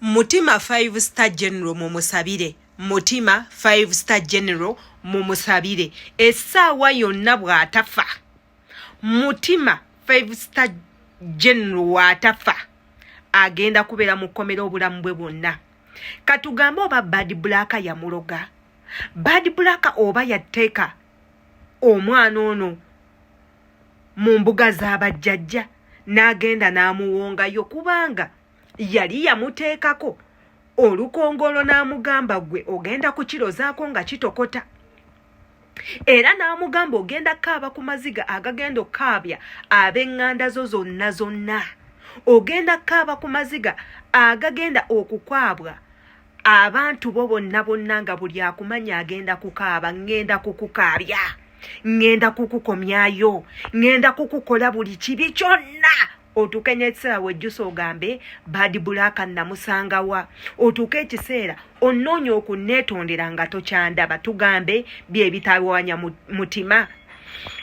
Mutima 5 Star General mumusabire. Mutima 5 Star General mumusabire. Essaawa yonna bw'atafa. Mutima 5 Star General w'atafa agenda kubeera mu kkomera obulamu bwe bwonna. Katugambe oba Bad Black yamuloga. Bad Black oba yateeka omwana ono mu mbuga z'abajjajja n'agenda n'amuwongayo kubanga yali yamuteekako olukongolo n'amugamba gwe ogenda kukirozaako nga kitokota era n'amugamba ogenda kukaaba ku maziga agagenda okukaabya ab'eŋŋanda zo zonna zonna, ogenda kukaaba ku maziga agagenda okukwabwa abantu bo bonna bonna nga buli akumanya agenda kukaaba. Ŋŋenda kukukaabya, ŋŋenda kukukomyayo, ŋŋenda kukukola buli kibi kyonna otuuke n'ekiseera wejjusa ogambe Bad Black namusangawa, otuuke ekiseera onoonya okunneetondera nga tokyandaba. Tugambe byebitawanya mutima.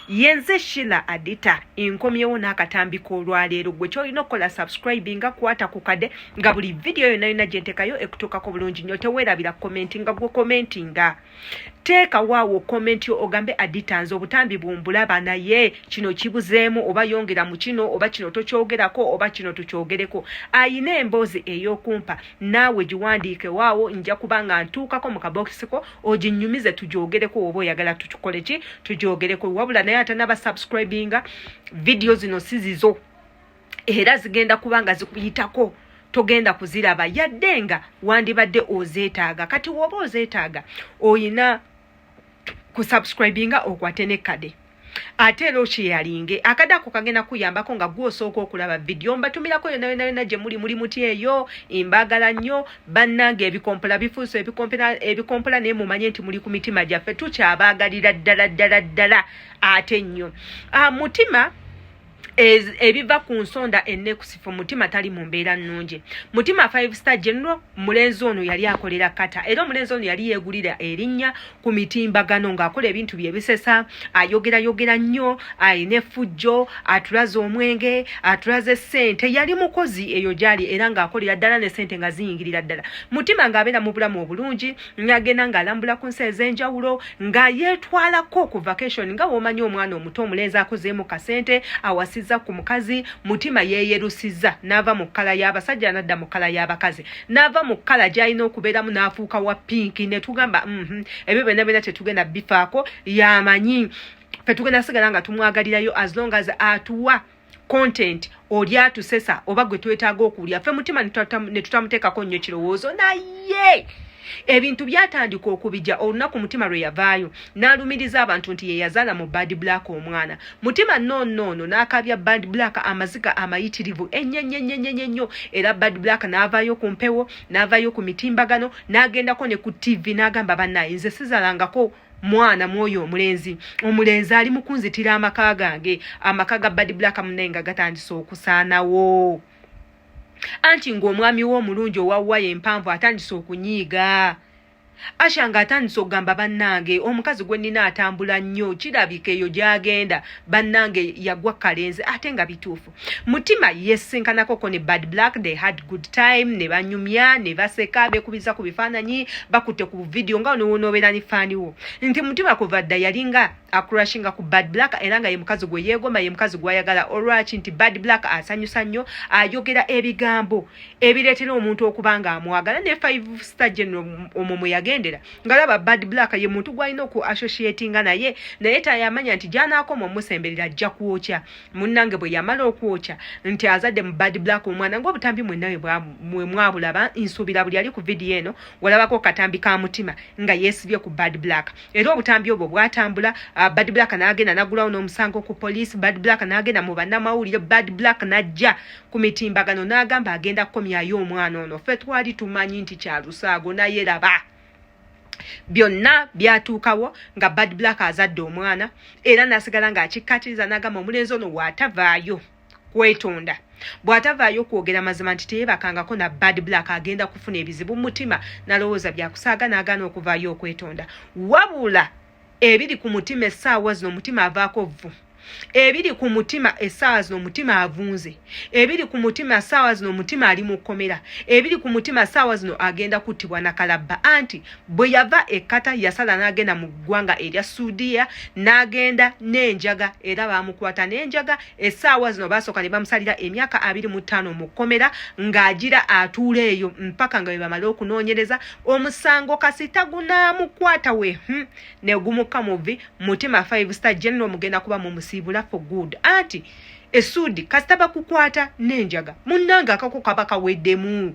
Yenze Shila Adita, nkomyewo n'akatambi k'olwaleero. Gwe kyolina okukola, subscribe nga kwata ku kade nga buli vidiyo yonna yonna gye ntekayo ekutuukako bulungi nnyo. Teweerabira comment, nga gwe commentinga, teeka waawo comment yo ogambe, "Adita, nze obutambi bumbulaba, naye kino kibuzeemu," oba "Yongera mu kino," oba "Kino tokyogerako," oba "Kino tukyogereko." Ayina emboozi ey'okumpa naawe giwandiike waawo, nja kuba nga ntuukako mu kabokisiko oginyumize tugyogereko. Oba oyagala tukikole ki, tugyogereko. Wabula naye atanaba subscribinga, vidiyo zino si zizo era zigenda kuba nga zikuyitako, togenda kuziraba yadde nga wandibadde ozeetaaga. Kati woba ozeetaaga, oyina kusubscribinga okwate nekkade, ate era okyeyalinge akadde ako kagenda kuyambako nga gwe osooka okulaba vidiyo mbatumirako yonna yonna yonna gye muli. Muli muti eyo? Mbagala nnyo bannange. Ebikompola bifuuse ebikompola, naye mumanye nti muli ku mitima gyaffe, tukyabaagalira ddala ddala ddala ate nnyo. Mutima ebiva ku nsonda enekusifu, Mutima tali mu mbeera nnungi. Mutima 5 Star General, mulenzi ono yali akolera kata, era omulenzi ono yali yeegulira erinnya ku mitimbagano ng'akola ebintu bye bisesa, ayogerayogera nnyo, ayina effujjo, atulaze omwenge, atulaze ssente. Yali mukozi eyo gyali era ng'akolera ddala ne ssente nga ziyingirira ddala. Mutima ng'abeera mu bulamu obulungi, ng'agenda ng'alambula ku nsi ez'enjawulo, nga yeetwalako ku vacation, nga w'omanyi omwana omuto omulenzi akozeemu kasente awasizza ku mukazi. Mutima yeeyerusiza n'ava mu kkala y'abasajja n'adda mu kkala y'abakazi, n'ava mu kkala gy'alina okubeeramu n'afuuka wa pink. Ne tugamba, Ebyo byonna byonna tetugenda bifaako, yamanyi fe tugenda sigala nga tumwagalirayo as long as atuwa content oli atusesa oba gwe twetaaga okulya ffe." Mutima ne tutamuteekako nnyo kirowoozo, naye ebintu byatandika okubija olunaku Mutima lwe yavaayo n'alumiriza abantu nti ye yazaala mu Bad Black omwana. Mutima noonoono n'akabya Bad Black amaziga amayitirivu ennyo ennyo ennyo ennyo ennyo, era Bad Black n'avaayo ku mpewo, n'avaayo ku mitimbagano, n'agendako ne ku TV n'agamba, "Bannaye, nze sizalangako mwana mwoyo omulenzi, omulenzi ali mu kunzitira amaka gange." Amaka ga Bad Black munaye nga gatandise okusaanawo, anti ng'omwami we omulungi owa waya empanvu atandise okunyiiga. Asha ng'atandise okugamba, "Bannange, omukazi gwe nnina atambula nnyo, kirabika eyo gy'agenda bannange yagwa kalenzi." Ate nga bituufu, Mutima yesinkanakoko ne Bad Black, they had good time, ne banyumya ne baseka, beekubiza ku bifaananyi, bakutte ku vidiyo nga newonoobeera ne faaniwo nti Mutima kuva dda yalinga acrushinga ku Bad Black, era nga ye mukazi gwe yeegomba, ye mukazi gw'ayagala. Olwaki? Nti Bad Black asanyusa nnyo, ayogera ebigambo ebireetera omuntu okuba nga amwagala. Ne Five Star General omwo mwe yagendera, ng'alaba Bad Black ye muntu gw'alina oku associatinga naye, naye tayamanya nti gy'anaakoma omusemberera ajja kwokya munnange. Bwe yamala okwokya nti azadde mu Bad Black omwana, ng'obutambi mwenna mwe mwabulaba, nsuubira buli ali ku vidiyo eno walabako katambi ka Mutima nga yeesibye ku Bad Black, era obutambi obwo bwatambula. Bad Black n'agenda n'aggulawo n'omusango ku poliisi, Bad Black n'agenda mu bannamawulire, Bad Black n'ajja ku mitimbagano n'agamba agenda kukomyayo omwana ono. Ffe twali tumanyi nti kyalusaago, naye laba byonna byatuukawo nga Bad Black azadde omwana, era n'asigala ng'akikkatiriza n'agamba omulenzi ono bw'atavaayo kwetonda, bw'atavaayo kwogera mazima nti teyeebakangako na Bad Black, agenda kufuna ebizibu. Mutima nalowooza byakusaaga, n'agaana okuvaayo okwetonda. Wabula ebiri ku Mutima essaawa zino, Omutima avaako vvu. Ebiri ku mutima essaawa zino, omutima avunze. Ebiri ku mutima essaawa zino, omutima ali mu kkomera. Ebiri ku mutima essaawa zino, agenda kuttibwa nakalabba. Anti bwe yava ekkata yasala n'agenda mu ggwanga erya Suudiya, n'agenda n'enjaga, era baamukwata n'enjaga. Essaawa zino baasooka ne bamusalira emyaka 25 mu kkomera, ng'agira atuula eyo mpaka nga bwe bamala okunoonyereza omusango. Kasita gunaamukwata we ne gumukka muvi, Mutima Five Star General mugenda kuba mumusiibula for good. Anti esuudi kasita bakukwata n'enjaga, munnange, akako kaba kaweddemu.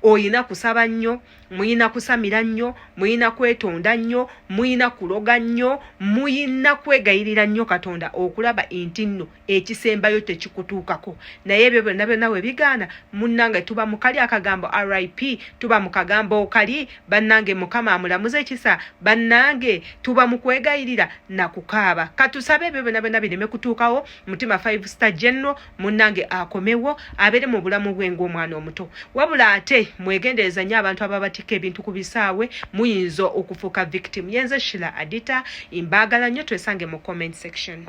Oyina kusaba nnyo, muyina kusamira nnyo, muyina kwetonda nnyo, muyina kuloga nnyo, muyina kwegayirira nnyo Katonda okulaba nti nno ekisembayo tekikutuukako. Naye ebyo byonna byonna we bigaana, munnange, tuba mukali akagambo RIP, tuba mu kagambo kali, bannange, Mukama amulamuze ekisa. Bannange, tuba mu kwegayirira nakukaaba. Katusabe ebyo byonna byonna bireme kutuukawo. Mutima Five Star General, munnange, akomewo abeere mu bulamu bwe ng'omwana omuto. Wabula ate mwegendereza nnyo abantu ababatikka ebintu ku bisaawe, muyinza okufuuka victim. Yenze Shila Adita, mbaagala nnyo. Twesange mu comment section.